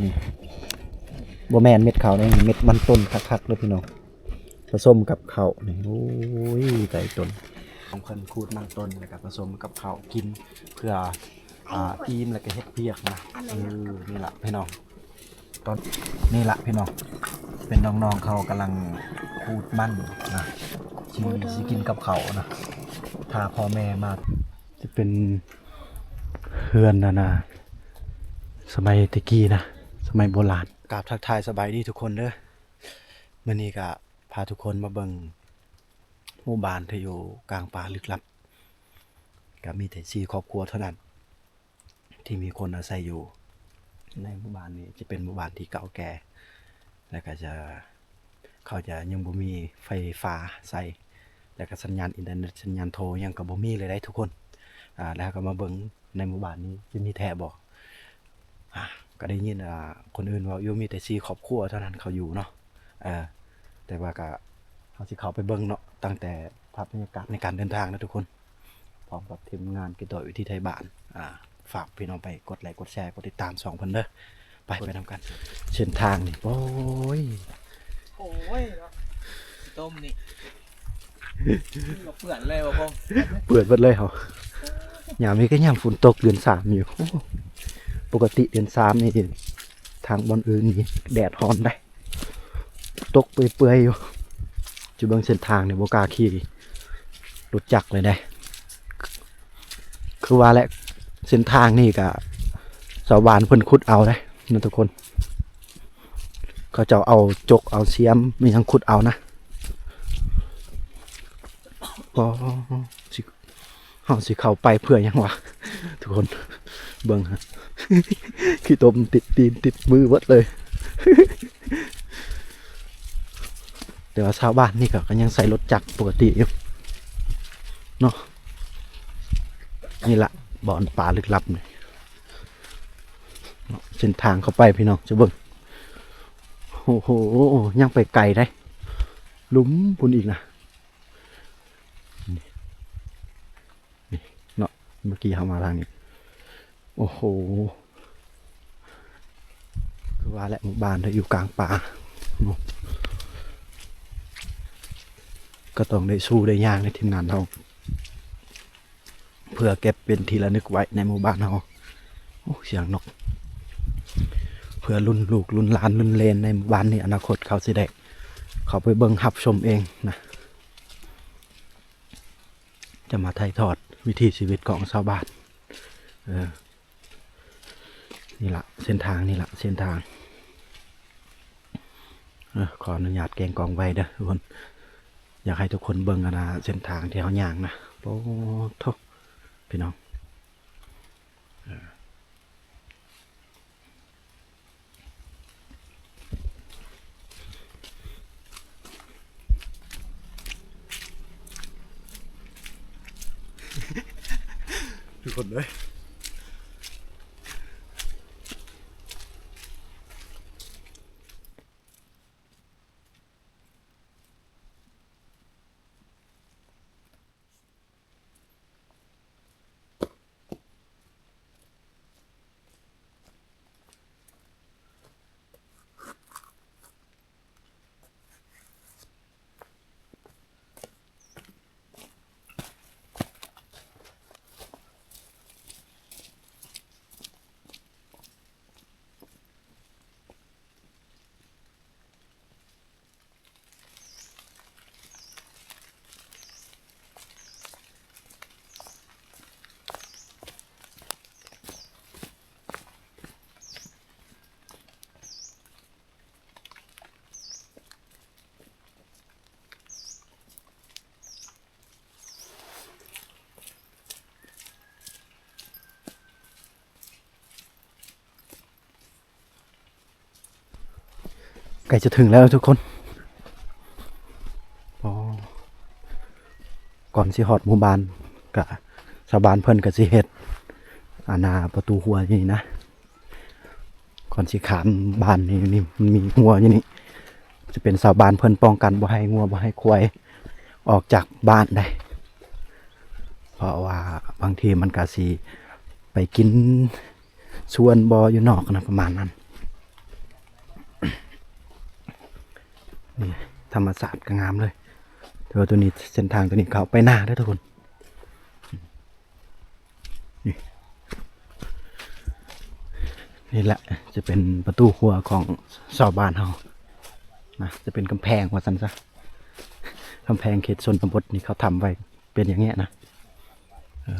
ນີ້ ບໍ່ແມ່ນເມັດເຂົ້າເດ້ ເມັດມັນຕົ້ນຄັກໆເດີພີ່ນ້ອງ ປະສົມກັບເຂົ້ານີ້. ໂອ້ຍ ໄຕຕົ້ນ ເພິ່ນຂູດມັນຕົ້ນ ແລ້ວກໍປະສົມກັບເຂົ້າກິນ ເພື່ອ ອ່າ ອີ່ມ ແລ້ວກໍເຮັດວຽກນະ. ເອີ ນີ້ລະພີ່ນ້ອງ ຕອນນີ້ລະພີ່ນ້ອງ ເປັນນ້ອງໆເຂົາກຳລັງຂູດມັນນະ ຊິ ຊິກິນກັບເຂົ້ານະ ຖ້າພໍ່ແມ່ມາ. ຈະເປັນເຮືອນ ອັນນ່າ ສະໄໝແຕ່ກີ້ນະ ສະໄໝໂບລານ. ກາບທັກທາຍສະບາຍດີທຸກຄົນເດີ ມື້ນີ້ກະພາທຸກຄົນມາເບິ່ງໝູ່ບ້ານທີ່ຢູ່ກາງປ່າລຶກລັບ ກະມີແຕ່ສີ່ຄອບຄົວເທົ່ານັ້ນ ທີ່ມີຄົນອາໄສຢູ່ໃນໝູ່ບ້ານນີ້. ຈະເປັນໝູ່ບ້ານທີ່ເກົ່າແກ່ ແລ້ວກໍຈະ ເຂົາຈະຍັງບໍ່ມີໄຟຟ້າໃຊ້ ແລ້ວກໍສັນຍານອິນເຕີເນັດ ສັນຍານໂທຫຍັງກໍບໍ່ມີເລີຍເດ້ທຸກຄົນ. ອ່າ ແລ້ວເຮົາກໍມາເບິ່ງໃນໝູ່ບ້ານນີ້ຈະມີແທ້ບໍ່. ອ່າ ກໍໄດ້ຍິນ ອ່າ ຄົນອື່ນເວົ້າຢູ່ ມີແຕ່ສີ່ຄອບຄົວເທົ່ານັ້ນເຂົາຢູ່ເນາະ. ເອີ ແຕ່ວ່າກໍ ເຮົາຊິເຂົ້າໄປເບິ່ງເນາະ ຕັ້ງແຕ່ພາບບັນຍາກາດໃນການເດີນທາງນະທຸກຄົນ ພ້ອມກັບທີມງານກິດໂຕະວິຖີໄທບ້ານ. ອ່າ ຝາກພີ່ນ້ອງໄປກົດໄລກົດແຊ ກົດຕິດຕາມຊ່ອງເພິ່ນເດີ. ໄປ ໄປນຳກັນ. ເສັ້ນທາງນີ້ ໂອ້ຍ ໂອ້ຍເນາະ ຕົ້ມນີ້ ເປືອນເລີຍວ່າ ເປືອນເບິດເລີຍເຮົາ. ຍາມນີ້ກໍຍາມຝົນຕົກເດືອນສາມຢູ່. ໂອ້ ປົກກະຕິເດືອນສາມນີ້ ທາງບ່ອນອື່ນນີ້ແດດຮ້ອນໄດ໋ ຕົກເປື່ອຍໆຢູ່. ຈະເບິ່ງເສັ້ນທາງນີ້ ບໍ່ກ້າຂີ່ລົດຈັກເລີຍເດ້. ຄືວ່າແຫຼະ ເສັ້ນທາງນີ້ກະຊາວບ້ານເພິ່ນຂຸດເອົາເດ້ນະທຸກຄົນ ເຂົາເຈົ້າເອົາຈົກເອົາຊຽມອີ່ຫຍັງຂຸດເອົານະ. ກໍຊິ ເຮົາຊິເຂົ້າໄປເພື່ອຫຍັງວະ ທຸກຄົນເບິ່ງ ຂີ້ຕົມຕິດຕີນຕິດມືເບິດເລີຍ. ແຕ່ວ່າຊາວບ້ານນີ້ກໍ ກໍຍັງໃຊ້ລົດຈັກປົກກະຕິຢູ່ເນາະ. ນີ້ລະບ່ອນປ່າລຶກລັບນີ້ເນາະ ເສັ້ນທາງເຂົ້າໄປພີ່ນ້ອງ ຈະເບິ່ງ ໂອ້ໂຫ ຍັງໄປໄກໄດ໋ ລຸ່ມພຸ້ນອີກນະ. ນີ້ ນີ້ເນາະ ເມື່ອກີ້ເຮົາມາທາງນີ້ ໂອ້ໂຫ ຄືວ່າແຫຼະ ໝູ່ບ້ານທີ່ຢູ່ກາງປ່າເນາະ ກໍຕ້ອງໄດ້ສູ້ໄດ້ຍ່າງໃນທີມງານເຮົາ ເພື່ອເກັບເປັນທີ່ລະນຶກໄວ້ໃນໝູ່ບ້ານເຮົາ. ໂອ້ ສຽງນົກ ເພື່ອລຸ້ນລູກລຸ້ນຫຼານລຸ້ນເລນໃນໝູ່ບ້ານນີ້ ອະນາຄົດເຂົາຊິໄດ້ເຂົ້າໄປເບິ່ງຮັບຊົມເອງນະ. ຈະມາຖ່າຍທອດວິຖີຊີວິດຂອງຊາວບ້ານ. ເອີ ນີ້ລະເສັ້ນທາງ ນີ້ລະເສັ້ນທາງ. ເອີ ຂໍອະນຸຍາດແກງກ້ອງໄວ້ເດີທຸກຄົນ ຢາກໃຫ້ທຸກຄົນເບິ່ງ ອັນນ່າ ເສັ້ນທາງທີ່ເຮົາຍ່າງນະ. ໂອ້ໂທ້ ພີ່ນ້ອງ ເອີ. ທຸກຄົນເອີຍ. ໃກ້ຈະເຖິງແລ້ວທຸກຄົນ. ອໍ ກ່ອນຊິຮອດໝູ່ບ້ານ ກະຊາວບ້ານເພິ່ນກະຊິເຮັດ ອັນນ່າ ປະຕູຮົ້ວນີ້ນະ. ກ່ອນຊິຂ້າມບ້ານນີ້ ນີ້ມັນມີຮົ້ວຢູ່ນີ້ ຈະເປັນຊາວບ້ານເພິ່ນປ້ອງກັນບໍ່ໃຫ້ງົວ ບໍ່ໃຫ້ຄວາຍອອກຈາກບ້ານໄດ໋ ເພາະວ່າບາງທີມັນກະຊິໄປກິນສວນບໍ່ ຢູ່ນອກນະ ປະມານນັ້ນ. ນີ້ທຳມະຊາດກໍງາມເລີຍ. ແຕ່ວ່າຕົວນີ້ ເສັ້ນທາງຕົວນີ້ເຂົ້າໄປນາເດີທຸກຄົນ. ນີ້ ນີ້ແຫຼະຈະເປັນປະຕູຄົວຂອງຊາວບ້ານເຮົານະ, ຈະເປັນກຳແພງວ່າຊັ້ນຊະ. ກຳແພງເຂດຊົນນະບົດນີ້ເຂົາທຳໄວ້ເປັນຢ່າງເງຍນະ. ເອີ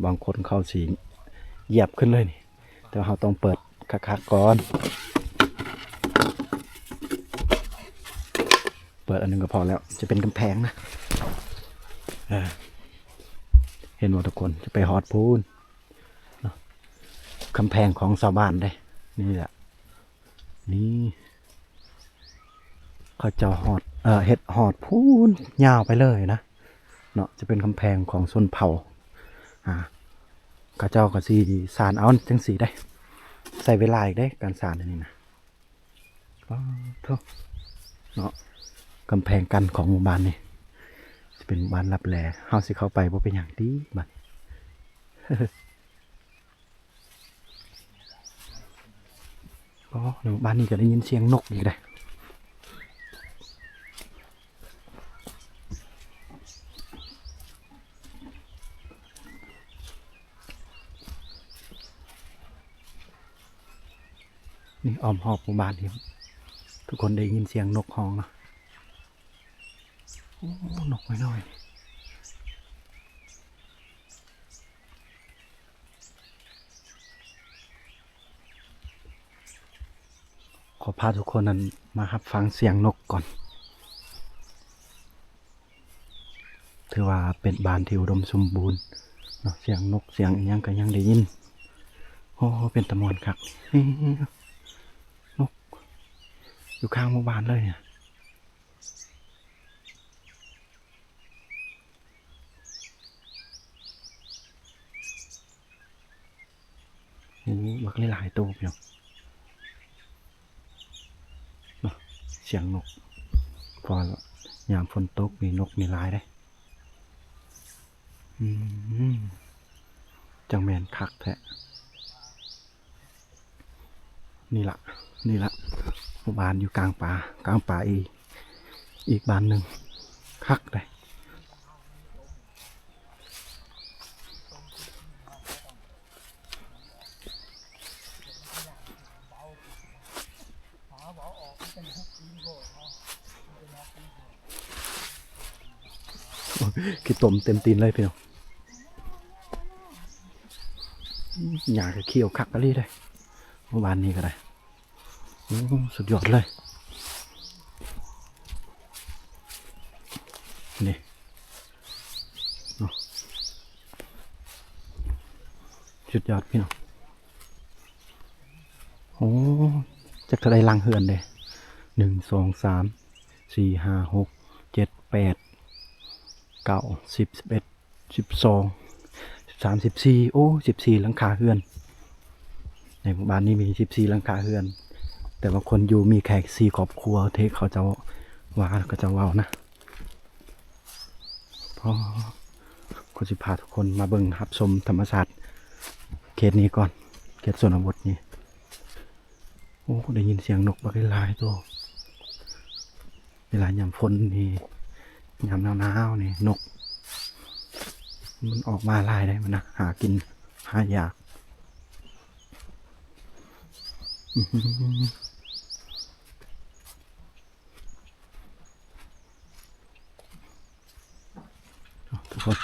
ບາງຄົນເຂົາຊິຢຽບຂຶ້ນເລີຍນີ້, ແຕ່ວ່າເຮົາຕ້ອງເປີດຄັກໆກ່ອນ. ເປີດອັນໜຶ່ງກໍພໍແລ້ວ, ຈະເປັນກຳແພງນະ. ເອີ ເຫັນບໍ່ທຸກຄົນ? ຈະໄປຮອດພຸ້ນເນາະ, ກຳແພງຂອງຊາວບ້ານເດ້. ນີ້ແຫຼະ ນີ້ ເຂົາເຈົ້າຮອດ ເອີ ເຮັດຮອດພຸ້ນຍາວໄປເລີຍນະເນາະ, ຈະເປັນກຳແພງຂອງຊົນເຜົ່າ. ອ່າ ເຂົາເຈົ້າກໍຊິສານເອົາຈັ່ງຊີ້ເດ້, ໃຊ້ເວລາອີກເດ້ການສານອັນນີ້ນະ. ປາໂທ້ ເນາະ, ກຳແພງກັ້ນຂອງໝູ່ບ້ານນີ້ ຈະເປັນໝູ່ບ້ານລັບແລ. ເຮົາຊິເຂົ້າໄປບໍ່ເປັນຫຍັງຕິບາດນີ້? ອໍ ໃນໝູ່ບ້ານນີ້ກໍໄດ້ຍິນສຽງນົກອີກເດ້. ນີ້ອ້ອມຮອບໝູ່ບ້ານນີ້ ທຸກຄົນໄດ້ຍິນສຽງນົກຮ້ອງເນາະ. ໂອ້ ນົກນ້ອຍໆ. ຂໍພາທຸກຄົນນັ້ນມາຮັບຟັງສຽງນົກກ່ອນ. ຖືວ່າເປັນບ້ານທີ່ອຸດົມສົມບູນເນາະ, ສຽງນົກສຽງອີ່ຫຍັງກໍຍັງໄດ້ຍິນ. ໂອ້ ເປັນຕາມ່ວນຄັກ. ນີ້ ນົກຢູ່ຂ້າງໝູ່ບ້ານເລີຍ. ໂອ້ ບັກຫຼາຍໆໂຕພີ່ນ້ອງເນາະ, ສຽງນົກ. ເພາະວ່າຍາມຝົນຕົກນີ້ນົກນີ້ຫຼາຍເດ້. ອືມ ຈັ່ງແມ່ນຄັກແທ້. ນີ້ລະ ນີ້ລະ ໝູ່ບ້ານຢູ່ກາງປ່າ ກາງປ່າອີກ ອີກບ້ານໜຶ່ງ ຄັກເດ້. ໂອ້ຍ ຂີ້ຕົມເຕັມຕີນເລີຍພີ່ນ້ອງ. ຫຍ້າກໍຂຽວຄັກອີ່ຫຼີເດ້ ໝູ່ບ້ານນີ້ກໍໄດ້. ໂອ້ ສຸດຍອດເລີຍ ນີ້ເນາະ ສຸດຍອດພີ່ນ້ອງ. ໂອ້ ຈັກເທົ່າໃດຫຼັງເຮືອນເດ້ ໜຶ່ງ ສອງ ສາມ ສີ່ ຫ້າ ຫົກ ເຈັດ ແປດ ເກົ້າ ສິບ ສິບເອັດ ສິບສອງ ສິບສາມ ສິບສີ່ ໂອ້ ສິບສີ່ຫຼັງຄາເຮືອນ. ໃນໝູ່ບ້ານນີ້ມີສິບສີ່ຫຼັງຄາເຮືອນ ແຕ່ວ່າຄົນຢູ່ມີແຄ່ສີ່ຄອບຄົວທີ່ເຂົາເຈົ້າວ່າ ເຂົາເຈົ້າເວົ້ານະ. ພໍ ກໍຊິພາທຸກຄົນມາເບິ່ງຮັບຊົມທຳມະຊາດເຂດນີ້ກ່ອນ ເຂດຊົນນະບົດນີ້. ໂອ້ ໄດ້ຍິນສຽງນົກບັກຫຼາຍໂຕ. ເວລາຍາມຝົນນີ້ ຍາມໜາວໆນີ້ ນົກມັນອອກມາຫຼາຍເດ້ ມັນນະ ຫາກິນຫາຢາກ. ເອົາ ທຸກຄົນ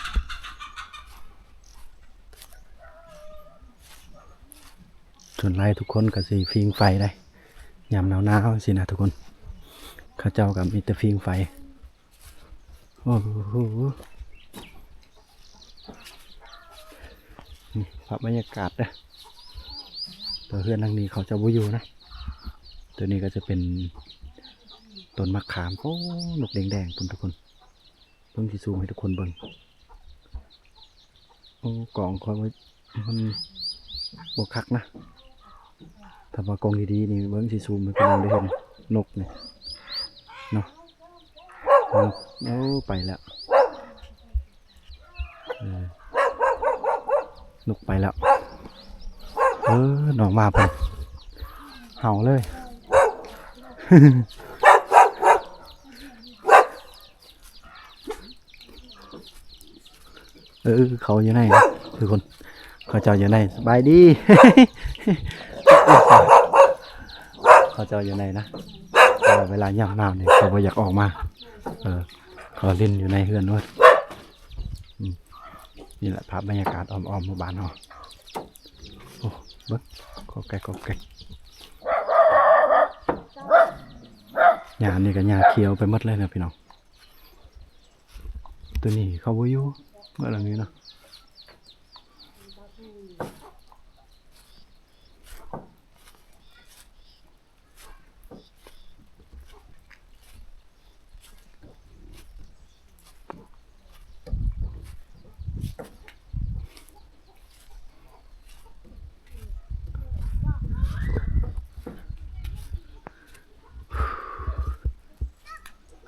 ສ່ວນຫຼາຍທຸກຄົນກໍຊິຜິງໄຟໄດ໋ ຍາມໜາວໆ ຈັ່ງຊີ້ນະທຸກຄົນ ເຂົາເຈົ້າກໍມີແຕ່ຜິງໄຟ. ໂອ້ໂຫ ນີ້ພາບບັນຍາກາດເດີ ແຕ່ເຮືອນຫຼັງນີ້ເຂົາເຈົ້າບໍ່ຢູ່ນະ. ຕົວນີ້ກໍຈະເປັນຕົ້ນໝາກຂາມ. ໂອ້ ນົກແດງໆ ພຸ້ນທຸກຄົນ ເບິ່ງຊິຊູມໃຫ້ທຸກຄົນເບິ່ງ. ໂອ້ ກ້ອງຂ້ອຍມັນບໍ່ຄັກນະ ຖ້າວ່າກ້ອງດີໆນີ້ ເບິ່ງຊິຊູມໃຫ້ພີ່ນ້ອງໄດ້ເຫັນນົກນີ້ເນາະ. ນົກ ໂອ້ ໄປແລ້ວ ເອີ ນົກໄປແລ້ວ. ເອີ ນ້ອງໝາເພິ່ນເຫົ່າເລີຍ. ເອີ ເຂົາຢູ່ໃນ ທຸກຄົນ ເຂົາເຈົ້າຢູ່ໃນ ສະບາຍດີ ເຂົາເຈົ້າຢູ່ໃນນະ ເວລາຍາມໜາວນີ້ ເຂົາບໍ່ຢາກອອກມາ ເອີ ເຂົາຫຼິ້ນຢູ່ໃນເຮືອນເວີດ. ອືມ ນີ້ແຫຼະພາບບັນຍາກາດອ້ອມໆໝູ່ບ້ານເຮົາ. ໂອ້ ເບິ່ງ ກອກແກກ ກອກແກກ ຫຍ້ານີ້ກໍຫຍ້າຂຽວໄປໝົດເລີຍນະພີ່ນ້ອງ. ໂຕນີ້ເຂົາບໍ່ຢູ່ ເມືອຫຼັງນີ້ເນາະ.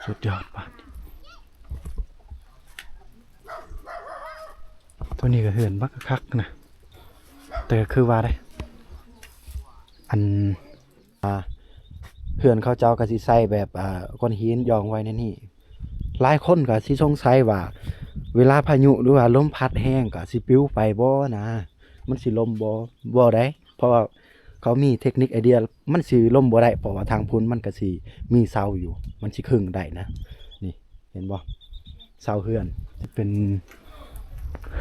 ສຸດຍອດບາດນີ້. ໂຕນີ້ກໍເຮືອນບັກຄັກນະ ແຕ່ກໍຄືວ່າໄດ໋ ອັນ ອ່າ ເຮືອນເຂົາເຈົ້າກໍຊິໃສ່ແບບ ອ່າ ກ້ອນຫີນຢອງໄວ້ໃນນີ້. ຫຼາຍຄົນກໍຊິສົງໄສວ່າ ເວລາພາຍຸ ຫຼືວ່າລົມພັດແຮງກໍຊິປິວໄປບໍ່ນະ ມັນຊິລົ້ມບໍ່? ບໍ່ໄດ໋ ເພາະວ່າເຂົາມີເທັກນິກໄອເດຍ ມັນຊິລົ້ມບໍ່ໄດ້ ເພາະວ່າທາງພຸ້ນມັນກໍຊິມີເສົາຢູ່ ມັນຊິເຄິ່ງໄດ້ນະ. ນີ້ ເຫັນບໍ່? ເສົາເຮືອນ ເປັນ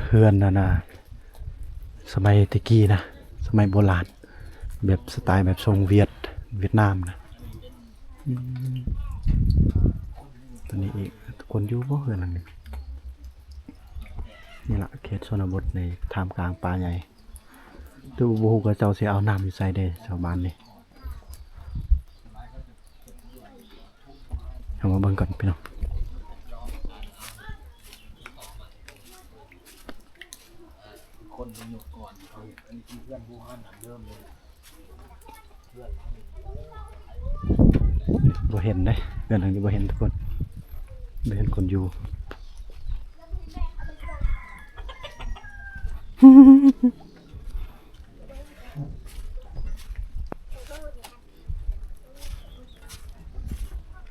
ເຮືອນອັນນ່າ ສະໄໝແຕ່ກີ້ນະ ສະໄໝໂບລານ ແບບສະໄຕແບບຊົງຫວຽດ ຫວຽດນາມນະ. ອືມ ຕົວນີ້ອີກ ຄົນຢູ່ບໍ່ເຮືອນຫຼັງນີ້? ນີ້ລະ ເຂດຊົນນະບົດໃນທ່າມກາງປ່າໃຫຍ່ ແຕ່ວ່າບໍ່ຮູ້ເຂົາເຈົ້າຊິເອົານ້ຳຢູ່ໃສເດ້ ຊາວບ້ານນີ້. ເຮົາມາເບິ່ງກ່ອນພີ່ນ້ອງ ຄົນຢູ່ກ່ອນເຂົາເຮັດ ອັນນີ້ຄືເຮືອນບູຮານດັງເດີມເລີຍ. ບໍ່ເຫັນເດ້ ເຮືອນຫຼັງນີ້ບໍ່ເຫັນທຸກຄົນ ບໍ່ເຫັນຄົນຢູ່.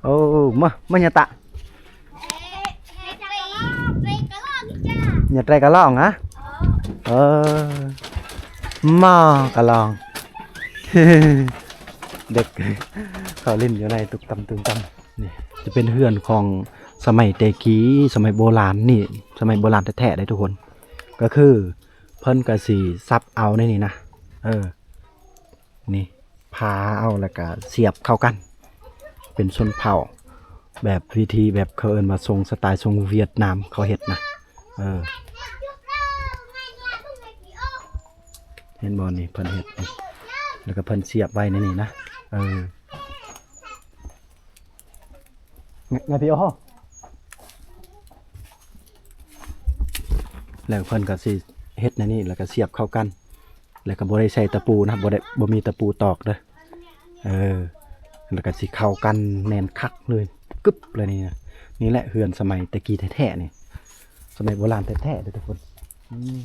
ໂອ້ ມາ ມາຍາຕະ ຍາໄຕກະລອງຫະ ເອີ ມາກະລອງ ເດັກເຂົາຫຼິ້ນຢູ່ໃນຕຸກຕຳຕຸກຕຳ. ນີ້ຈະເປັນເຮືອນຂອງສະໄໝແຕ່ກີ້ ສະໄໝໂບລານນີ້ ສະໄໝໂບລານແທ້ໆເດ້ທຸກຄົນ ກໍຄືເພິ່ນກໍຊິສັບເອົາໃນນີ້ນະ ເອີ ນີ້ຜ່າເອົາ ແລ້ວກະສຽບເຂົ້າກັນ ເປັນຊົນເຜົ່າ ແບບວິທີແບບເຂົາເອີ້ນວ່າຊົງສະໄຕຊົງຫວຽດນາມເຂົາເຮັດນະ ເອີ ເຫັນບໍ່ນີ້ ເພິ່ນເຮັດນີ້ ແລ້ວກະເພິ່ນສຽບໄວ້ໃນນີ້ນະ ເອີ. ງະ ງະ ພີ່ ໂອ້ໂຫ ແລ້ວເພິ່ນກໍຊິເຮັດແນວນີ້ ແລ້ວກໍສຽບເຂົ້າກັນ ແລ້ວກໍບໍ່ໄດ້ໃສ່ຕະປູນະ ບໍ່ໄດ້ ບໍ່ມີຕະປູຕອກເດີ້ ເອີ ແລ້ວກໍຊິເຂົ້າກັນແໜ້ນຄັກເລີຍ ກຶບເລີຍນີ້ນະ. ນີ້ແຫຼະເຮືອນສະໄໝແຕ່ກີ້ແທ້ໆນີ້ ສະໄໝໂບລານແທ້ໆເດີ້ທຸກຄົນ. ອືມ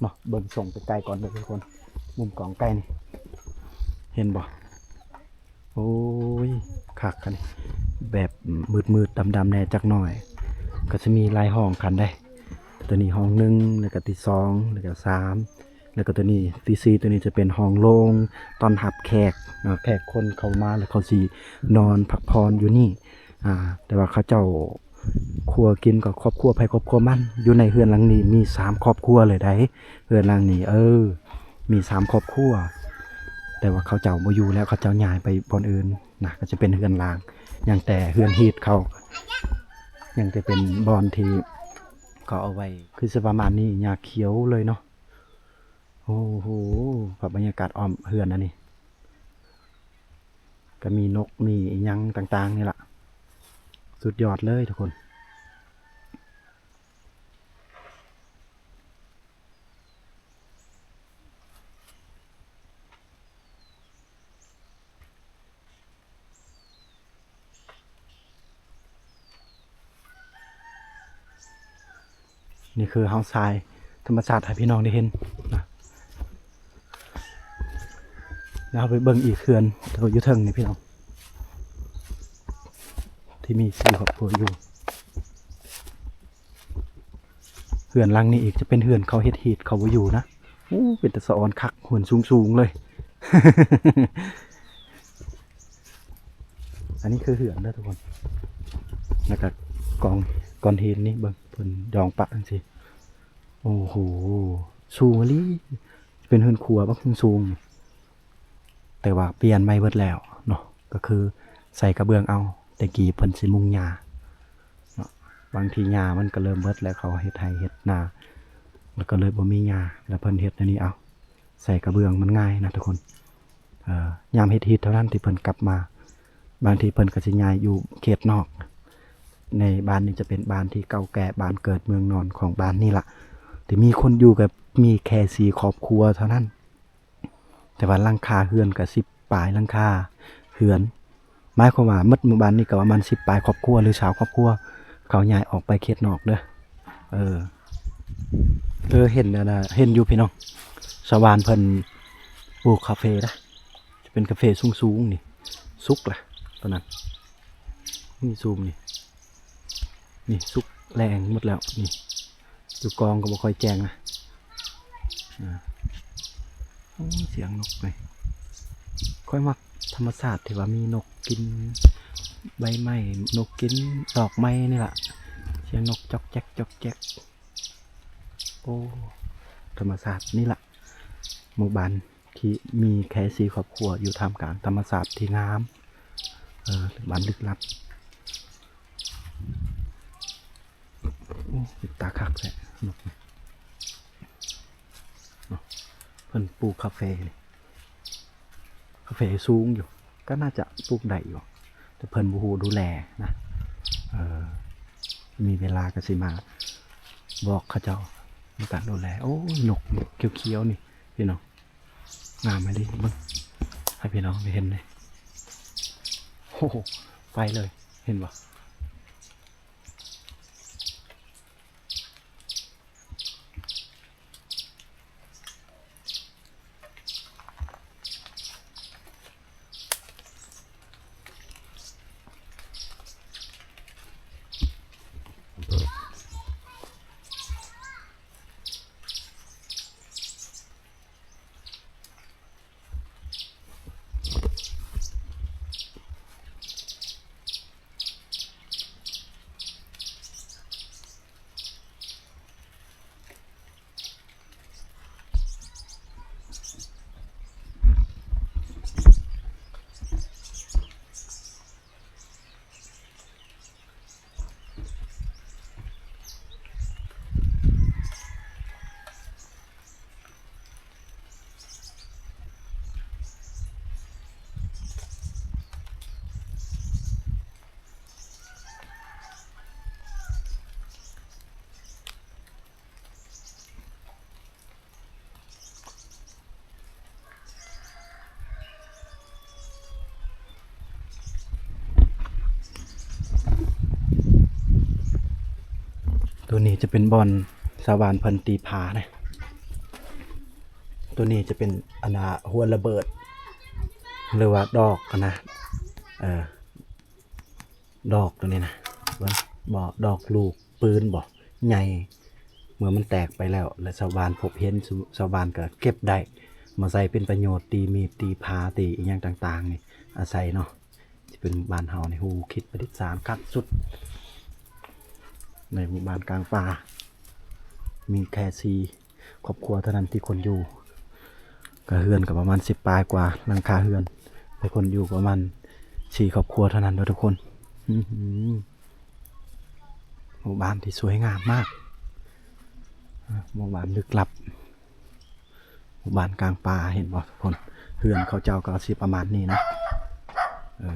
ເນາະ ເບິ່ງສົ່ງໄກໆກ່ອນເດີ້ທຸກຄົນ ມຸມກ້ອງໄກນີ້ ເຫັນບໍ່? ໂອ້ຍ ຄັກອັນນີ້ ແບບມືດໆ ດຳໆ ແດ່ຈັກໜ້ອຍ ກໍຊິມີຫຼາຍຫ້ອງຄັນໃດ໋ ຕົວນີ້ຫ້ອງໜຶ່ງ ແລ້ວກໍທີສອງ ແລ້ວກໍສາມ ແລ້ວກໍຕົວນີ້ທີສີ່ ຕົວນີ້ຈະເປັນຫ້ອງໂລ່ງຕ້ອນຮັບແຂກເນາະ ແຂກຄົນເຂົ້າມາ ແລ້ວເຂົາຊິນອນພັກຜ່ອນຢູ່ນີ້ ອ່າ ແຕ່ວ່າເຂົາເຈົ້າ ຄົວກິນກໍຄອບຄົວໃຜຄອບຄົວມັນ ຢູ່ໃນເຮືອນຫຼັງນີ້ມີສາມຄອບຄົວເລີຍໃດ໋ ເຮືອນຫຼັງນີ້ ເອີ ມີສາມຄອບຄົວ ແຕ່ວ່າເຂົາເຈົ້າບໍ່ຢູ່ແລ້ວ ເຂົາເຈົ້າຍ້າຍໄປບ່ອນອື່ນນະ ກໍຈະເປັນເຮືອນລ້າງ ຍັງແຕ່ເຮືອນຮີດເຂົາ ຍັງແຕ່ເປັນບ່ອນທີ່ເຂົາເອົາໄວ້ ຄືຊິປະມານນີ້ ຫຍ້າຂຽວເລີຍເນາະ. ໂອ້ໂຫ ພາບບັນຍາກາດອ້ອມເຮືອນອັນນີ້ ກໍມີນົກມີອີ່ຫຍັງຕ່າງໆນີ້ລະ ສຸດຍອດເລີຍທຸກຄົນ. ນີ້ຄືເຮົາສາຍທຳມະຊາດໃຫ້ພີ່ນ້ອງໄດ້ເຫັນນະ ແລ້ວເຮົາໄປເບິ່ງອີກເຮືອນຢູ່ເທິງນີ້ພີ່ນ້ອງ ທີ່ມີສີ່ຄອບຄົວຢູ່. ເຮືອນຫຼັງນີ້ອີກຈະເປັນເຮືອນເຂົາເຮັດຮີດ ເຂົາບໍ່ຢູ່ນະ. ໂອ້ ເປັນຕາສະອອນຄັກ ເຮືອນສູງໆເລີຍ. ອັນນີ້ຄືເຮືອນເດີທຸກຄົນ ແລ້ວກະກອງ ກ້ອນຫີນນີ້ເບິ່ງ ເພິ່ນດອງປະຈັ່ງຊີ້. ໂອ້ໂຫ ສູງອີ່ຫຼີ ເປັນເຮືອນຄົວບັກສູງໆ ແຕ່ວ່າປ່ຽນໃໝ່ເບິດແລ້ວເນາະ ກໍຄືໃສ່ກະເບື້ອງເອົາ. ແຕ່ກີ້ເພິ່ນຊິມຸງຫຍ້າເນາະ ບາງທີຫຍ້າມັນກໍເລີ່ມເບິດແລ້ວ ເຂົາເຮັດໄຮ່ເຮັດນາ ແລ້ວກໍເລີຍບໍ່ມີຫຍ້າ ແລ້ວເພິ່ນເຮັດແນວນີ້ເອົາ ໃສ່ກະເບື້ອງມັນງ່າຍນະທຸກຄົນ. ເອີ ຍາມເຮັດຮີດເທົ່ານັ້ນທີ່ເພິ່ນກັບມາ ບາງທີເພິ່ນກໍຊິຍ້າຍຢູ່ເຂດນອກ. ໃນບ້ານນີ້ຈະເປັນບ້ານທີ່ເກົ່າແກ່ ບ້ານເກີດເມືອງນອນຂອງບ້ານນີ້ລະ ທີ່ມີຄົນຢູ່ກໍມີແຄ່ສີ່ຄອບຄົວເທົ່ານັ້ນ. ແຕ່ວ່າຫຼັງຄາເຮືອນກໍສິບປາຍຫຼັງຄາເຮືອນ ໝາຍຄວາມວ່າໝົດໝູ່ບ້ານນີ້ກໍປະມານສິບປາຍຄອບຄົວ ຫຼື ຊາວຄອບຄົວ ເຂົາຍ້າຍອອກໄປເຂດນອກເດີ. ເອີ ເອີ ເຫັນອັນນ່າ ເຫັນຢູ່ພີ່ນ້ອງ ຊາວບ້ານເພິ່ນປູກກາເຟນະ ຈະເປັນກາເຟສູງໆນີ້ ສຸກລະ ຕອນນັ້ນ ນີ້ ຊູມນີ້ ນີ້ສຸກແລ້ງໝົດແລ້ວນີ້ ຢູ່ກອງກໍບໍ່ຄ່ອຍແຈ້ງນະ. ອາ ໂອ້ ສຽງນົກນີ້ ຂ້ອຍມັກທຳມະຊາດທີ່ວ່າມີນົກກິນໃບໄມ້ ນົກກິນດອກໄມ້ນີ້ລະ ສຽງນົກຈອກແຈກ ຈອກແຈກ. ໂອ້ ທຳມະຊາດນີ້ລະ ໝູ່ບ້ານທີ່ມີແຄ່ສີ່ຄອບຄົວ ຢູ່ທ່າມກາງທຳມະຊາດທີ່ງາມ ເອີ ບ້ານລຶກລັບ. ໂອ້ ເປັນຕາຄັກແທ້ ນົກນີ້ເນາະ. ເພິ່ນປູກກາເຟນີ້ ກາເຟສູງຢູ່ ກໍໜ້າຈະປູກໄດ້ຢູ່ ແຕ່ເພິ່ນບໍ່ຮູ້ດູແລນະ. ເອີ ມີເວລາກໍຊິມາບອກເຂົາເຈົ້າໃນການດູແລ. ໂອ້ຍ ນົກຂຽວໆນີ້ພີ່ນ້ອງ ງາມອີ່ຫຼີ ເບິ່ງໃຫ້ພີ່ນ້ອງໄດ້ເຫັນເລີຍ. ໂອ້ໂຫ ໄປເລີຍ ເຫັນບໍ່? ໂຕນີ້ຈະເປັນບ່ອນຊາວບ້ານເພິ່ນຕີຜາເດ້. ໂຕນີ້ຈະເປັນ ອັນນ່າ ຫົວລະເບີດ ຫຼືວ່າດອກຫັ້ນນະ ເອີ ດອກໂຕນີ້ນະ ເບິ່ງ ບໍ່ ດອກລູກປືນບໍ່ ໃຫຍ່ ເມື່ອມັນແຕກໄປແລ້ວ ແລະ ຊາວບ້ານພົບເຫັນ ຊາວ ຊາວບ້ານກໍເກັບໄດ້ ມາໃຊ້ເປັນປະໂຫຍດ ຕີມີດ ຕີຜາ ຕີອີ່ຫຍັງຕ່າງໆນີ້ ອາໄສເນາະ. ທີ່ເປັນບ້ານເຮົານີ້ ຮູ້ຄິດປະດິດສານຄັກສຸດ ໃນໝູ່ບ້ານກາງປ່າ ມີແຄ່ສີ່ຄອບຄົວເທົ່ານັ້ນທີ່ຄົນຢູ່ ກະເຮືອນກະປະມານສິບປາຍກວ່າຫຼັງຄາເຮືອນ ແຕ່ຄົນຢູ່ປະມານສີ່ຄອບຄົວເທົ່ານັ້ນເດີທຸກຄົນ. ອືຫື ໝູ່ບ້ານທີ່ສວຍງາມມາກ ໝູ່ບ້ານລຶກລັບ ໝູ່ບ້ານກາງປ່າ ເຫັນບໍ່ທຸກຄົນ? ເຮືອນເຂົາເຈົ້າກໍຊິປະມານນີ້ນະ. ເອີ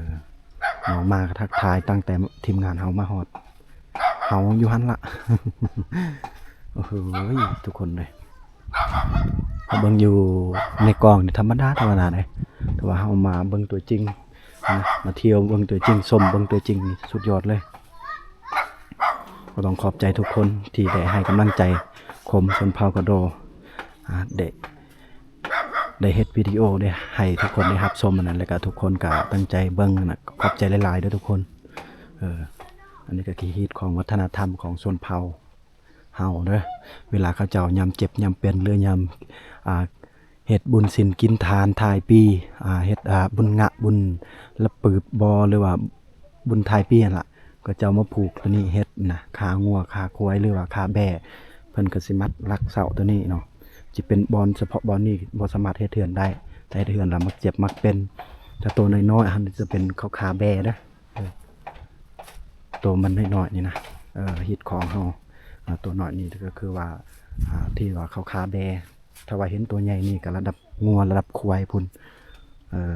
ນ້ອງມາກໍທັກທາຍຕັ້ງແຕ່ທີມງານເຮົາມາຮອດ ເຮົາຢູ່ຫັ້ນລະ. ໂອ້ໂຫ ທຸກຄົນເອີຍ ເຮົາເບິ່ງຢູ່ໃນກ້ອງນີ້ທຳມະດາ ທຳມະດາເດ້ ແຕ່ວ່າເຮົາມາເບິ່ງຕົວຈິງນະ ມາທ່ຽວເບິ່ງຕົວຈິງ ຊົມເບິ່ງຕົວຈິງນີ້ສຸດຍອດເລີຍ. ກໍຕ້ອງຂອບໃຈທຸກຄົນທີ່ໄດ້ໃຫ້ກຳລັງໃຈຄົມຊົນເຜົ່າກະໂດ ອາ ໄດ້ ໄດ້ເຮັດວິດີໂອ ໄດ້ໃຫ້ທຸກຄົນໄດ້ຮັບຊົມຫັ້ນນະ ແລ້ວກະທຸກຄົນກະຕັ້ງໃຈເບິ່ງຫັ້ນນະ. ຂອບໃຈຫຼາຍໆເດີທຸກຄົນ. ເອີ ອັນນີ້ກະຄືຮີດຄອງວັດທະນະທຳຂອງຊົນເຜົ່າ ເຮົາເດີ ເວລາເຂົາເຈົ້າຍາມເຈັບຍາມເປັນ ຫຼືຍາມ ອ່າ ເຮັດບຸນສິນກິນທານທ້າຍປີ ອ່າ ເຮັດ ອ່າ ບຸນງະ ບຸນລະປືບບໍ ຫຼືວ່າບຸນທ້າຍປີຫັ້ນລະ ເຂົາເຈົ້າມາຜູກໂຕນີ້ເຮັດນະ ຄາງົວຄາຄວາຍ ຫຼືວ່າຄາແບ້ ເພິ່ນກໍຊິມັດຫຼັກເສົາໂຕນີ້ເນາະ ຊິເປັນບ່ອນສະເພາະບ່ອນນີ້ ບໍ່ສາມາດເຮັດເຮືອນໄດ້ ຖ້າເຮັດເຮືອນລະມັກເຈັບມັກເປັນ ແຕ່ໂຕນ້ອຍໆຫັ້ນຈະເປັນເຂົາຄາແບ້ເດີ ເອີ ໂຕມັນນ້ອຍໆນີ້ນະ ເອີ ຮີດຂອງເຮົາ ອ່າ ໂຕນ້ອຍນີ້ກໍຄືວ່າ ອ່າ ທີ່ວ່າເຂົາຄາແບ້ ຖ້າວ່າເຫັນໂຕໃຫຍ່ນີ້ກໍລະດັບງົວລະດັບຄວາຍພຸ້ນ ເອີ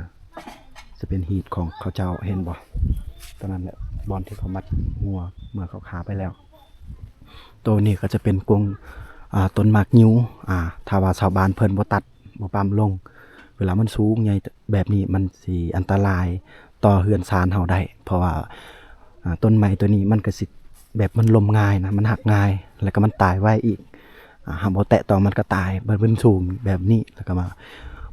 ຈະເປັນຮີດຂອງເຂົາເຈົ້າ ເຫັນບໍ່? ໂຕນັ້ນແຫຼະ ບ່ອນທີ່ເຂົາມັດງົວເມື່ອເຂົາຄາໄປແລ້ວ. ໂຕນີ້ກໍຈະເປັນກົງ ອ່າ ຕົ້ນໝາກງິ້ວ ອ່າ ຖ້າວ່າຊາວບ້ານເພິ່ນບໍ່ຕັດ ບໍ່ປ້ຳລົງ ເວລາມັນສູງໃຫຍ່ແບບນີ້ ມັນຊິອັນຕະລາຍຕໍ່ເຮືອນຊານເຮົາໄດ້ ເພາະວ່າ ອ່າ ຕົ້ນໄມ້ໂຕນີ້ມັນກໍຊິແບບມັນລົ້ມງ່າຍນະ ມັນຫັກງ່າຍ ແລ້ວກໍມັນຕາຍໄວອີກ ອ່າ ຫາກບໍ່ແຕະຕ້ອງມັນກໍຕາຍ ມັນເປັນສູງແບບນີ້ ແລ້ວກໍວ່າ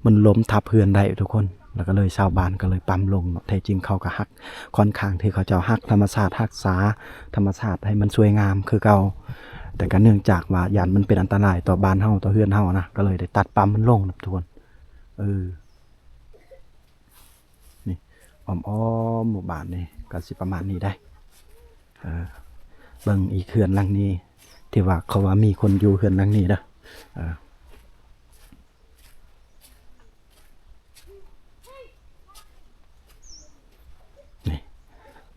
ມັນລົ້ມທັບເຮືອນໄດ້ທຸກຄົນ ແລ້ວກໍເລີຍຊາວບ້ານກໍເລີຍປ້ຳລົງເນາະ ແທ້ຈິງເຂົາກໍຮັກ ຂ້ອນຂ້າງທີ່ເຂົາເຈົ້າຮັກທຳມະຊາດ ຮັກສາທຳມະຊາດໃຫ້ມັນສວຍງາມຄືເກົ່າ ແຕ່ກໍເນື່ອງຈາກວ່າຢ້ານມັນເປັນອັນຕະລາຍຕໍ່ບ້ານເຮົາ ຕໍ່ເຮືອນເຮົານະ ກໍເລີຍໄດ້ຕັດປ້ຳມັນລົງນະທຸກຄົນ ເອີ ນີ້ ອ້ອມໆໝູ່ບ້ານນີ້ກໍຊິປະມານນີ້ໄດ໋ ເອີ ເບິ່ງອີກເຮືອນຫຼັງນີ້ ທີ່ວ່າເຂົາວ່າມີຄົນຢູ່ເຮືອນຫຼັງນີ້ເດີ ເອີ ນີ້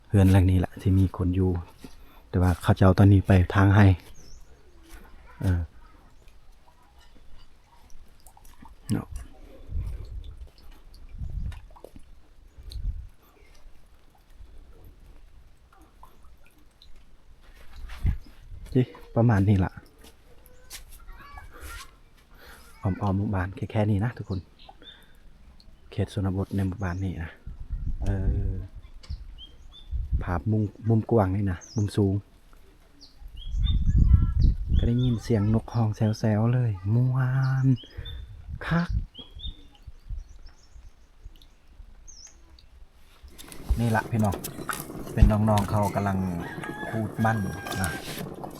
ເຮືອນຫຼັງນີ້ລະທີ່ມີຄົນຢູ່ ແຕ່ວ່າເຂົາເຈົ້າຕອນນີ້ໄປທາງໄຮ່ ເອີ ເນາະ ເອີ ປະມານນີ້ລະ ອ້ອມໆໝູ່ບ້ານແຄ່ໆນີ້ນະທຸກຄົນ ເຂດຊົນນະບົດໃນໝູ່ບ້ານນີ້ນະ ເອີ ພາບມຸມ ມຸມກວ້າງນີ້ນະ ມຸມສູງ ກໍໄດ້ຍິນສຽງນົກຮ້ອງແຊວໆເລີຍ ມ່ວນຄັກ ນີ້ລະພີ່ນ້ອງ ເປັນນ້ອງໆເຂົາກຳລັງຂູດມັນນະ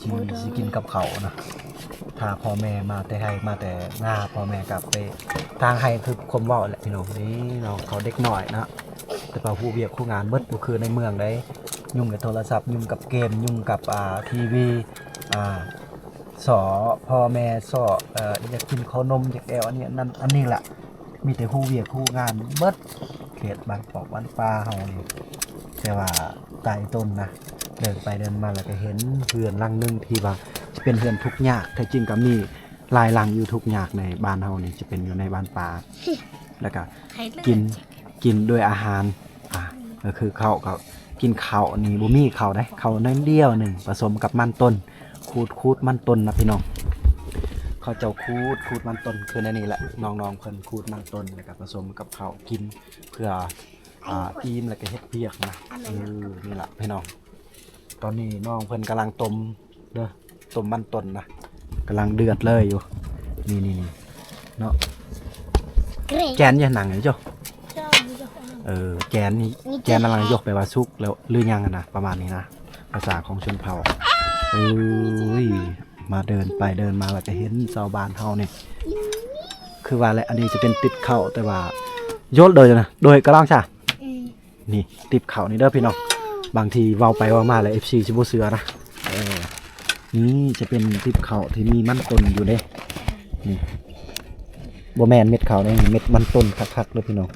ຊິ ຊິກິນກັບເຂົ້ານະ ຖ້າພໍ່ແມ່ມາແຕ່ໄຮ່ມາແຕ່ນາ ພໍ່ແມ່ກໍໄປທາງໄຮ່ ຄືຄວາມເວົ້າແຫຼະພີ່ນ້ອງ ນີ້ນ້ອງເຂົາເດັກນ້ອຍນະ ແຕ່ວ່າຮູ້ວຽກຮູ້ງານໝົດ ບໍ່ຄືໃນເມືອງໃດ ຫຍຸ້ງກັບໂທລະສັບ ຫຍຸ້ງກັບເກມ ຫຍຸ້ງກັບ ອ່າ ທີວີ ອ່າ ສໍ່ພໍ່ແມ່ ສໍ່ ເອີ ຢາກກິນເຂົ້າໜົມ ຢາກແອວອັນນີ້ອັນນັ້ນອັນນີ້ລະ ມີແຕ່ຮູ້ວຽກຮູ້ງານໝົດ ເຂດບ້ານປອກບ້ານປ່າເຮົານີ້ ແຕ່ວ່າຕາຍຕົນນະ ເດີນໄປເດີນມາແລ້ວກໍເຫັນເຮືອນຫຼັງໜຶ່ງທີ່ວ່າຈະເປັນເຮືອນທຸກຍາກ ແທ້ຈິງກໍມີຫຼາຍຫຼັງຢູ່ທຸກຍາກໃນບ້ານເຮົານີ້ ຈະເປັນຢູ່ໃນບ້ານປ່າ ແລ້ວກໍກິນ ກິນດ້ວຍອາຫານ ອ່າ ກໍຄືເຂົ້າ ກໍກິນເຂົ້ານີ້ ບໍ່ມີເຂົ້າໃດ ເຂົ້າໜ້ອຍດຽວໜຶ່ງ ປະສົມກັບມັນຕົ້ນ ຂູດ ຂູດມັນຕົ້ນນະພີ່ນ້ອງ ເຂົາເຈົ້າຂູດ ຂູດມັນຕົ້ນ ຄືໃນນີ້ແຫຼະ ນ້ອງໆເພິ່ນຂູດມັນຕົ້ນ ແລ້ວກໍປະສົມກັບເຂົ້າກິນ ເພື່ອ ອ່າ ອີ່ມ ແລ້ວກໍເຮັດວຽກນະ ເອີ ນີ້ລະພີ່ນ້ອງ ຕອນນີ້ນ້ອງເພິ່ນກຳລັງຕົ້ມເດີ ຕົ້ມມັນຕົ້ນນະ ກຳລັງເດືອດເລີຍຢູ່ ນີ້ໆໆ ເນາະ ແກນຢ່າໜັງນີ້ໂຈ ເອີ ແກນນີ້ ແກນກຳລັງຍົກ ແປວ່າສຸກແລ້ວ ຫຼືຍັງຫັ້ນນະ ປະມານນີ້ນະ ພາສາຂອງຊົນເຜົ່າ ເອີຍ ມາເດີນໄປເດີນມາ ແລ້ວກໍເຫັນຊາວບ້ານເຮົານີ້ ຄືວ່າແຫຼະ ອັນນີ້ຈະເປັນຕິບເຂົ້າ ແຕ່ວ່າໂຍນໂດຍນະ ໂດຍກະລອງຊາ ນີ້ຕິບເຂົ້ານີ້ເດີພີ່ນ້ອງ ບາງທີເວົ້າໄປເວົ້າມາແລ້ວ ເອັຟຊີ ຊິບໍ່ເຊື່ອນະ ເອີ ນີ້ຈະເປັນຕິບເຂົ້າທີ່ມີມັນຕົ້ນຢູ່ເດ້ ນີ້ ບໍ່ແມ່ນເມັດເຂົ້າເດ້ ເມັດມັນຕົ້ນຄັກໆເດີພີ່ນ້ອງ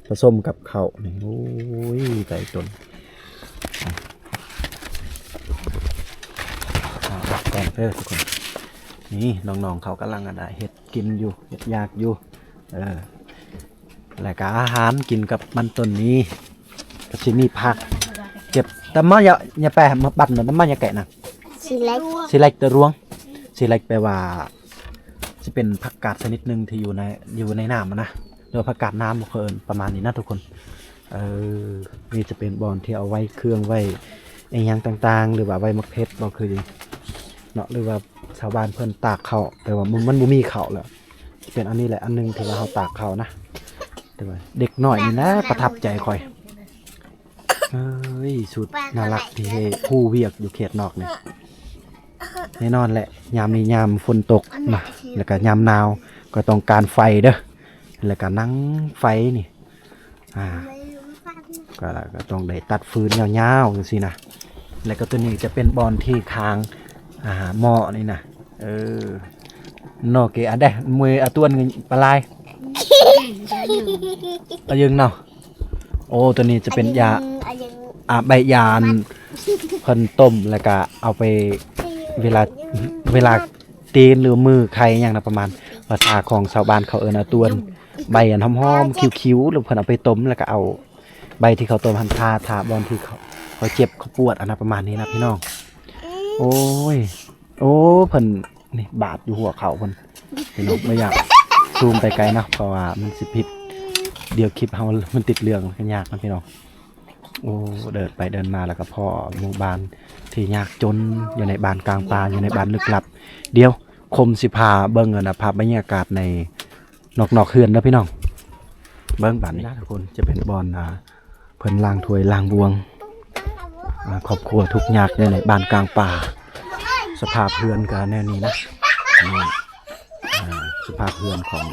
ປະສົມກັບເຂົ້ານີ້ ໂອ້ຍ ໄຕຕົ້ນ ອ່າ ເອົາອອກກ່ອນເດີທຸກຄົນ ນີ້ນ້ອງໆເຂົາກຳລັງ ອັນນ່າ ເຮັດກິນຢູ່ ເຮັດຢາກຢູ່ ເອີ ແລ້ວກະອາຫານກິນກັບມັນຕົ້ນນີ້ ກໍຊິມີຜັກ ເກັບຕຳມະຍະ ຍະແປມາບັດນະ ຕຳມະຍະແກະນະ ຊິເລັກ ຊິເລັກຕະລວງ ຊິເລັກແປວ່າ ຊິເປັນຜັກກາດຊະນິດໜຶ່ງທີ່ຢູ່ໃນ ຢູ່ໃນນ້ຳຫັ້ນນະ ຫຼືວ່າຜັກກາດນ້ຳ ເຂົາເອີ້ນປະມານນີ້ນະທຸກຄົນ ເອີ ນີ້ຈະເປັນບ່ອນທີ່ເອົາໄວ້ເຄື່ອງໄວ້ ອີ່ຫຍັງຕ່າງໆ ຫຼືວ່າໄວ້ໝາກເຜັດບໍ ຄືເນາະ ຫຼືວ່າຊາວບ້ານເພິ່ນຕາກເຂົ້າ ແຕ່ວ່າມັນ ມັນບໍ່ມີເຂົ້າແລ້ວ ເປັນອັນນີ້ແຫຼະອັນໜຶ່ງທີ່ວ່າເຮົາຕາກເຂົ້ານະ ແຕ່ວ່າເດັກນ້ອຍນີ້ນະປະທັບໃຈຂ້ອຍ ເອີຍ ສຸດໜ້າລັກທີ່ຮູ້ວຽກຢູ່ເຂດນອກນີ້ ແນ່ນອນແຫຼະ ຍາມນີ້ຍາມຝົນຕົກນະ ແລ້ວກໍຍາມໜາວກໍຕ້ອງການໄຟເດີ້ ແລ້ວກໍນັ່ງໄຟນີ້ ອ່າ ກໍ ກໍຕ້ອງໄດ້ຕັດຟືນຍາວໆ ຈັ່ງຊີ້ນະ ແລ້ວກໍຕົວນີ້ຈະເປັນບ່ອນທີ່ຄ້າງ ອ່າ ໝໍ້ນີ້ນະ ເອີ ໂນເກ ອາແດ ມວຍອາຕວນປາລາຍ ອາຍຶງເນາະ ໂອ້ ຕົວນີ້ຈະເປັນຢາ ອາ ໃບຢາອັນເພິ່ນຕົ້ມ ແລ້ວກະເອົາໄປເວລາ ເວລາຕີນ ຫຼື ມືໄຄຫຍັງນະ ປະມານ ພາສາຂອງຊາວບ້ານເຂົາເອີ້ນອາຕວນ ໃບອັນຫອມໆ ຄິ້ວໆ ແລ້ວເພິ່ນເອົາໄປຕົ້ມ ແລ້ວກະເອົາໃບທີ່ເຂົາຕົ້ມຫັ້ນທາ ທາບ່ອນທີ່ເຂົາ ເຂົາເຈັບເຂົາປວດ ອັນນະ ປະມານນີ້ນະພີ່ນ້ອງ ໂອ້ຍ ໂອ້ ເພິ່ນ ນີ້ບາດຢູ່ຫົວເຂົ່າເພິ່ນ ພີ່ນ້ອງ ບໍ່ຢາກຊູມໄປໄກເນາະ ເພາະວ່າມັນຊິຜິດ ດຽວຄລິບເຮົາມັນຕິດເລື່ອງ ມັນຍາກນະພີ່ນ້ອງ ໂອ້ ເດີນໄປເດີນມາ ແລ້ວກໍພໍ້ໝູ່ບ້ານທີ່ຍາກຈົນຢູ່ໃນບ້ານກາງປ່າ ຢູ່ໃນບ້ານລຶກລັບ ດຽວຄົມຊິພາເບິ່ງ ອັນນະ ພາບບັນຍາກາດໃນນອກໆເຮືອນເດີພີ່ນ້ອງ ເບິ່ງບາດນີ້ນະທຸກຄົນ ຈະເປັນບ່ອນ ອ່າ ເພິ່ນລ້າງຖ້ວຍລ້າງບ່ວງ ອ່າ ຄອບຄົວທຸກຍາກຢູ່ໃນບ້ານກາງປ່າ ສະພາບເຮືອນກໍແນວນີ້ນະ ນີ້ ອ່າ ສະພາບເຮືອນຂອງ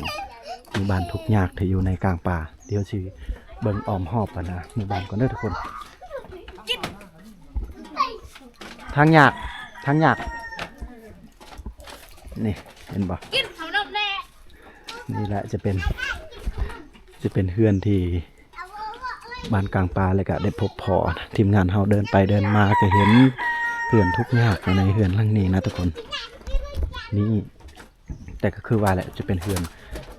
ໝູ່ບ້ານທຸກຍາກທີ່ຢູ່ໃນກາງປ່າ ດຽວຊິເບິ່ງອ້ອມຮອບ ອັນນະ ໝູ່ບ້ານກ່ອນເດີທຸກຄົນ ທາງຍາກ ທາງຍາກ ນີ້ ເຫັນບໍ່? ກິນເຂົ້ານຳແດ່ ນີ້ແຫຼະຈະເປັນ ຈະເປັນເຮືອນທີ່ ບ້ານກາງປ່າ ແລ້ວກະໄດ້ພົບພໍ້ ທີມງານເຮົາເດີນໄປເດີນມາ ກະເຫັນເຮືອນທຸກຍາກຢູ່ໃນເຮືອນຫຼັງນີ້ນະທຸກຄົນ ນີ້ ແຕ່ກໍຄືວ່າແຫຼະ ຈະເປັນເຮືອນ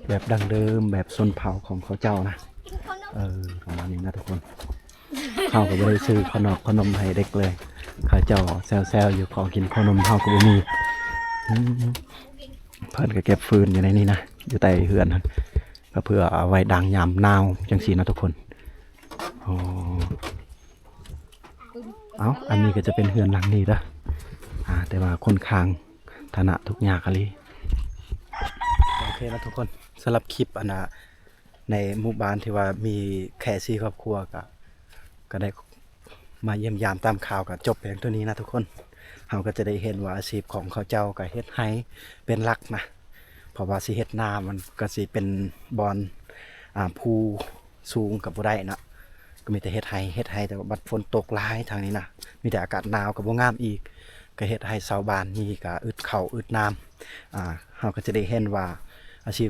ແບບດັ້ງເດີມ ແບບຊົນເຜົ່າຂອງເຂົາເຈົ້ານະ ເອີ ປະມານນີ້ນະທຸກຄົນ ເຮົາກໍບໍ່ໄດ້ຊື້ເຂົ້ານອກເຂົ້າໜົມໃຫ້ເດັກເລີຍ ເຂົາເຈົ້າແຊວໆຢູ່ ຂອງກິນຂອງໜົມເຮົາກໍບໍ່ມີ ອືມ ເພິ່ນກໍເກັບຟືນຢູ່ໃນນີ້ນະ ຢູ່ໃຕ້ເຮືອນຫັ້ນ ກໍເພື່ອເອົາໄວ້ດັງຍາມໜາວຈັ່ງຊີ້ນະທຸກຄົນ ອໍ ເອົ້າ ອັນນີ້ກໍຈະເປັນເຮືອນຫຼັງນີ້ເດີ ອ່າ ແຕ່ວ່າຂ້ອນຂ້າງຖານະທຸກຍາກອີ່ຫຼີ ໂອເຄລະທຸກຄົນ ສຳລັບຄລິບ ອັນນະ ໃນໝູ່ບ້ານທີ່ວ່າມີແຄ່ສີ່ຄອບຄົວ ກະ ກະໄດ້ມາຢ້ຽມຢາມຕາມຂ່າວ ກະຈົບພຽງເທົ່ານີ້ນະທຸກຄົນ ເຮົາກໍຈະໄດ້ເຫັນວ່າອາຊີບຂອງເຂົາເຈົ້າກະເຮັດໄຮ່ເປັນຫຼັກນະ ເພາະວ່າຊິເຮັດນາມັນກະຊິເປັນບ່ອນ ອ່າ ພູສູງກະບໍ່ໄດ້ເນາະ ກະມີແຕ່ເຮັດໄຮ່ ເຮັດໄຮ່ ແຕ່ວ່າບັດຝົນຕົກຫຼາຍທາງນີ້ນະ ມີແຕ່ອາກາດໜາວກະບໍ່ງາມອີກ ກະເຮັດໃຫ້ຊາວບ້ານນີ້ກະອຶດເຂົ້າອຶດນ້ຳ ອ່າ ເຮົາກະຈະໄດ້ເຫັນວ່າອາຊີບ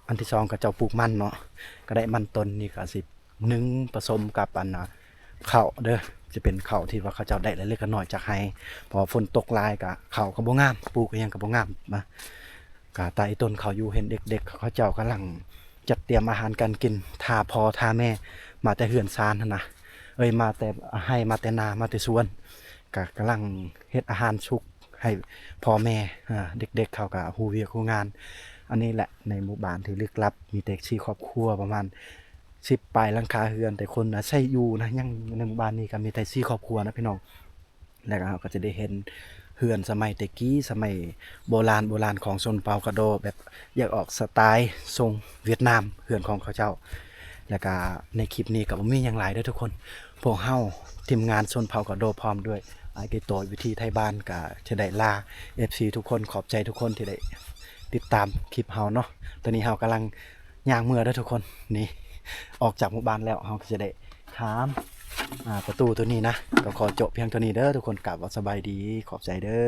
ອັນທີສອງເຂົາເຈົ້າປູກມັນເນາະ ກະໄດ້ມັນຕົ້ນນີ້ກະຊິໜຶ້ງປະສົມກັບອັນ ອ່າ ເຂົ້າເດີ ຈະເປັນເຂົ້າທີ່ວ່າເຂົາເຈົ້າໄດ້ເລັກໆນ້ອຍໆຈາກໄຮ່ ເພາະວ່າຝົນຕົກຫຼາຍກະເຂົ້າກະບໍ່ງາມ ປູກອີ່ຫຍັງກະບໍ່ງາມນະ ກະຕາອີ່ຕົນເຂົາຢູ່ ເຫັນເດັກໆເຂົາເຈົ້າກຳລັງຈັດຕຽມອາຫານການກິນ ຖ້າພໍ່ຖ້າແມ່ມາແຕ່ເຮືອນຊານຫັ້ນນະ ເອີຍ ມາແຕ່ໄຮ່ ມາແຕ່ນາ ມາແຕ່ສວນ ກະກຳລັງເຮັດອາຫານສຸກໃຫ້ພໍ່ແມ່ ເອີ ເດັກໆເຂົາກະຮູ້ວຽກຮູ້ງານ ອັນນີ້ແຫຼະໃນໝູ່ບ້ານທີ່ລຶກລັບ ມີແຕ່ສີ່ຄອບຄົວ ປະມານສິບປາຍຫຼັງຄາເຮືອນ ແຕ່ຄົນອາໄສຢູ່ນະ ຍັງໃນໝູ່ບ້ານນີ້ກະມີແຕ່ສີ່ຄອບຄົວນະພີ່ນ້ອງ ແລ້ວກະເຮົາກະຈະໄດ້ເຫັນເຮືອນສະໄໝແຕ່ກີ້ ສະໄໝໂບລານໂບລານຂອງຊົນເຜົ່າກະໂດ ແບບຢາກອອກສະໄຕຊົງຫວຽດນາມ ເຮືອນຂອງເຂົາເຈົ້າ ແລ້ວກະໃນຄລິບນີ້ກະບໍ່ມີຫຍັງຫຼາຍເດີທຸກຄົນ ພວກເຮົາທີມງານຊົນເຜົ່າກະໂດ ພ້ອມດ້ວຍອ້າຍໄກ່ໂຕ ວິຖີໄທບ້ານ ກະຈະໄດ້ລາເອັຟຊີທຸກຄົນ ຂອບໃຈທຸກຄົນທີ່ໄດ້ຕິດຕາມຄລິບເຮົາເນາະ ຕອນນີ້ເຮົາກຳລັງ ຍ່າງເມືອເດີທຸກຄົນ ນີ້ ອອກຈາກໝູ່ບ້ານແລ້ວ ເຮົາກໍຈະໄດ້ຂ້າມ ອ່າ ປະຕູໂຕນີ້ນະ ກໍຂໍຈົບພຽງເທົ່ານີ້ເດີທຸກຄົນ ກາບວ່າສະບາຍດີ ຂອບໃຈເດີ.